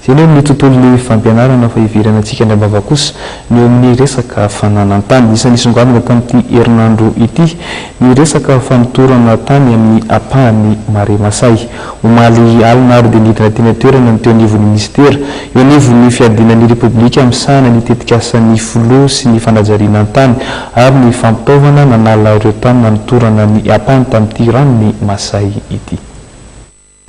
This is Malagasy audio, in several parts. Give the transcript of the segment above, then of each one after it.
Izay ny eo amin'ny tontolon'ny fampianarana fa hiverina antsika indray am-bava kosa ny eo amin'ny resaka fananan-tany. Isan'ny nisongadina tamin'ity herinandro ity ny resaka fanotorana tany amin'ny ampahan'ny Marais Masay. Omaly alina ary dia nidina teny an-toerana ny teo anivon'ny minisitera eo anivon'ny fiadiana ny Repoblika misahana ny tetikasan'ny filoha sy ny fanajariana ny tany ary ny fampitaovana nanala ireo tany nanotorana ny ampahany tamin'ity ranon'i Masay ity.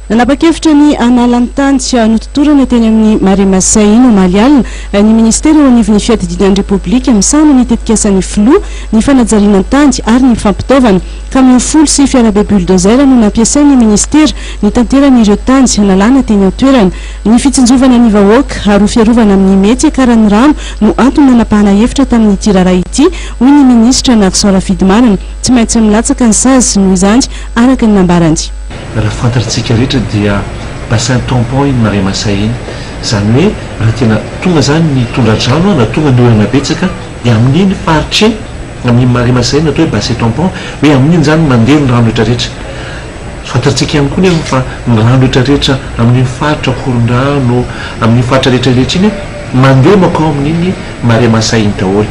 Nanapa-kevitra ny hanala ny tany tsy nototorana teny amin'ny Marais Masay iny omaly alina ny minisitera eo anivon'ny fiadidiana ny Repoblika misahana ny tetikasan'ny filoha, ny fanajariana ny tany ary ny fampitaovana. Kamiao folo sy fiarabe bulldozer no nampiasain'ny minisitera nitanterana ireo tany nalana teny an-toerana. Ny fitsinjovana ny vahoaka ary ho fiarovana amin'ny mety hiakaran'ny rano no antony nanapahana hevitra tamin'ity raharaha ity, hoy ny minisitra Narson Rafidimanana. Tsy maintsy milatsaka ny sazy, noho izany, araka ny nambarany. Raha fantatrtsika rehetra dia bassin tampon iny Marais Masay iny. Izany hoe raha tena tonga izany ny tondra-drano na tonga ny orana betsaka dia amin'iny faritra iny, amin'iny Marais Masay iny atao hoe bassin tampon, hoe amin'iny izany mandeha ny rano rehetra rehetra. Fantatsika ihany koa nefa fa ny rano rehetra rehetra amin'iny faritra Ankorondrano, amin'iny faritra rehetra rehetra iny mandeha mankao amin'iny Marais Masay iny daholo.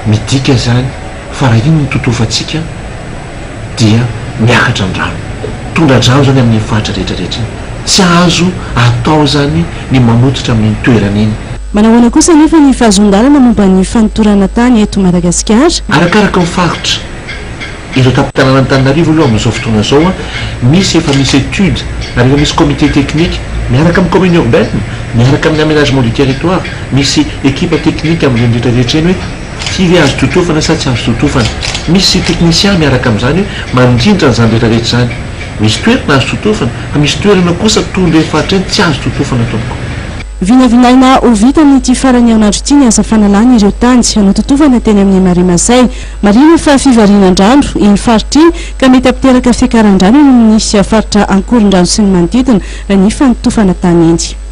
Midika izany fa raha iny no totofantsika dia miakatra ny rano. Tondra-drano izany amin'iny faritra rehetra rehetra iny. Tsy azo atao izany ny manototra amin'iny toerana iny. Manahoana kosa anefa ny fahazoan-dalana momba ny fanotorana tany eto Madagasikara? Arakaraka ny faritra. Ireo tampon-tanànan'Antananarivo aloha amin'izao fotoana izao misy efa misy étude ary efa misy comité technique miaraka amin'ny commune urbaine, miaraka amin'ny aménagement du territoire, misy équipe technique amin'ireny rehetra rehetra ireny hoe Ity ve azo totofana sa tsy azo totofana? Misy technicien miaraka amin'izany hoe mandrindra an'izany rehetra rehetra izany. Misy toerana azo totofana fa misy toerana kosa toy ireny faritra ireny tsy azo totofana tompoko. Vinavinaina ho vita amin'ity faran'ny herinandro ity ny asa fanalana ireo tany nototofana teny amin'ny Marais Masay. Marihina fa fivarinan-drano iny faritra iny ka mety hampiteraka fiakaran-drano eny amin'ny faritra Ankorondrano sy ny manodidina ny fanotofana tany iny.